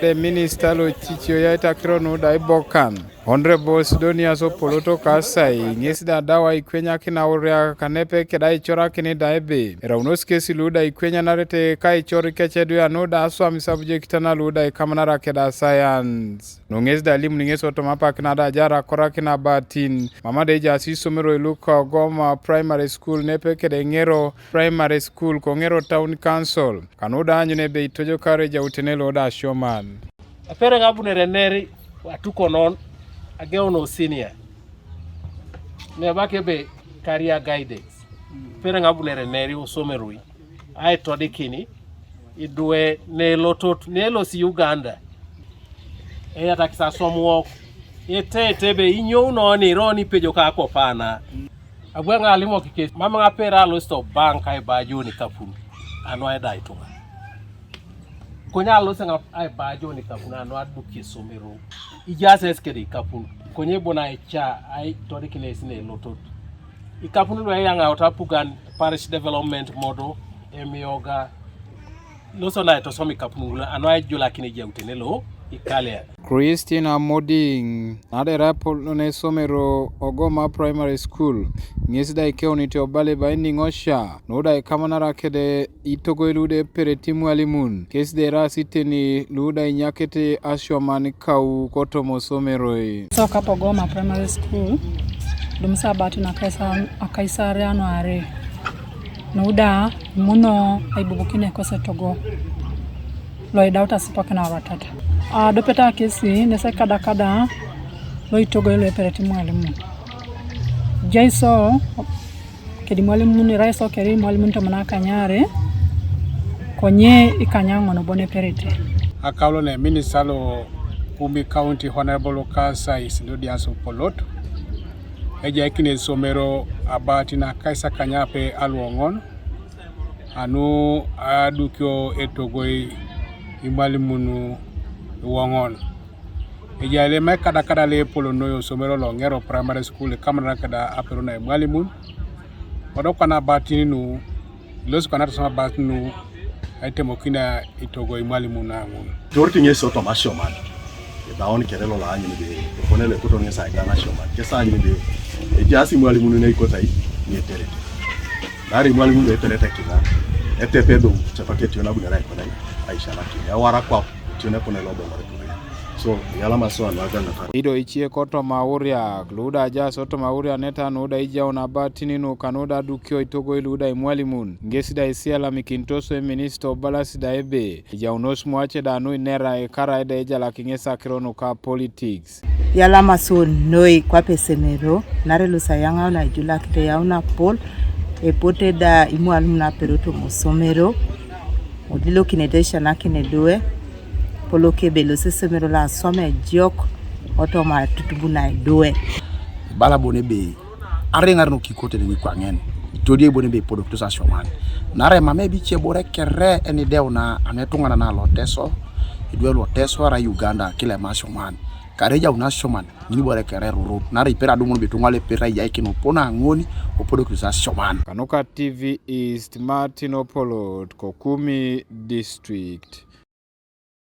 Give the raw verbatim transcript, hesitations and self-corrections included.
De minista lo cicio ya itakiro nu da ibokan. Honorable Sidonius Opolot Okaasai, ŋes da dawa ikwenyakin auriak kanepe keda icorakin da ebe. Eraunos kesi lu da ikwenyanarete ka icor ikeceduya nu da aswam isabujekitana lu da ikamanara keda science. Nu ŋes da limun ŋes otoma apak na da ajar akorakin abatin. Mama da ejaas isomero iluka Ogoma Primary School nepe kede Ŋero Primary School ko Ŋero Town Council. Kanu da aanyun ebe itojokar ejautene lo da asioman. Apere ŋabunere neri atukonon ageun o senior. Nebak ebe career guidance. Apere ŋabunere neri osomeroi. Aitodikini idwe nelotot nelosi Uganda. Eyatakis aswam wok. Etete ebe inyouno ni ro ni pejo ka kopana. Abu eŋa alimok kes, mam eŋa apera alosit obank aibajon ikapun, anu aida ituŋa. Konye alosit eŋa aibajon ikapun, anu aduk esomero. Ijaas esi kede ikapun, konye bon aica aitodikin esi nelotot. Ikapun lu eyaŋaut apugan parish development model, emioga, loso na aitosom ikapun ŋul, anu aijulakin ejautene lo ikalia. Christine Amoding, nadera apolon esomero Ogoma Primary School, ŋes da ikeunit obale bainiŋosia, nu da ikamanara kede itogoi lu de epereti imwalimun, kes de eraas iteni lu da inyakete asioman kau kotoma osomeroi. So kapo Ogoma Primary School, dum sabatin akaisa-, akaisare anuare, nu da imuno aibubukine kose togo. Lo idauta sipakin aratata. Adopeta kesi nese kadakada lo itogo ilo epereti mwalimu. Jaiso kedi mwalimu ni raiso kedi mwalimu tomana kanyare konye ikanya ŋono bone perete. Akaulo ne minista lo Kumi County Honorable Kasai Sinodius Opolot. Ejaikine esomero abatin akaisakany ape aluoŋon, anu adukio etogoi imwalimun iwoŋon. Ejai lema ekadakada loepol noi osomero lo Ŋero Primary School, ikamanara keda aperu na imwalimun. Kodo kwana abatin nu, ilosi kwana atasoma abatin nu, aitemokin itogo imwalimun na ŋun. Torti ŋesi otoma asioman. Edaun kere lo laanyun be, epone lo ekoto ŋesi aidan asioman. Kes aanyun be, ejaas imwalimun neikotai, ŋeterete. Naarai imwalimun be eterete kina, etepe do, cepak etion abunere aikonai, aisianakin. Ewara kwap, etion epone lo obomore kure. So, eyalama so anu agaŋata. Ido icie kotoma auriak, lu da ajaas otoma aurianeta nu da ijaun abatin nu kanu da adukio itogoi lu da imwalimun. Ŋes da isialamikintos eminista obalas da ebe, ejaunos muace da nu inera ekara eda ejalak ŋes akiro nuka politics. Yalama so noi kwape esomero, nare lusa yaŋaun aijulakit eyaun apol, epote da imwalimun aperoto mosomero, odilokinete eshanakine due, poloke ebe losesomero lo aswam ejok, otoma tutubuna edue. Ibala bon ebe, areŋar nukikote nenikwaŋen, itodie bon ebe ipodokitos asioman. Naarai mam ebice bore kere enideuna anetuŋanan aloteso, idwe loteso arai Uganda kilema asioman. Kare ejaun asioman, ŋinibore kere erurut, naarai ipera adumun betuŋa lepera iyaikin opon aŋoni, opodokitos asioman. Kanuka T V East, Martin Opolot, Kokumi District.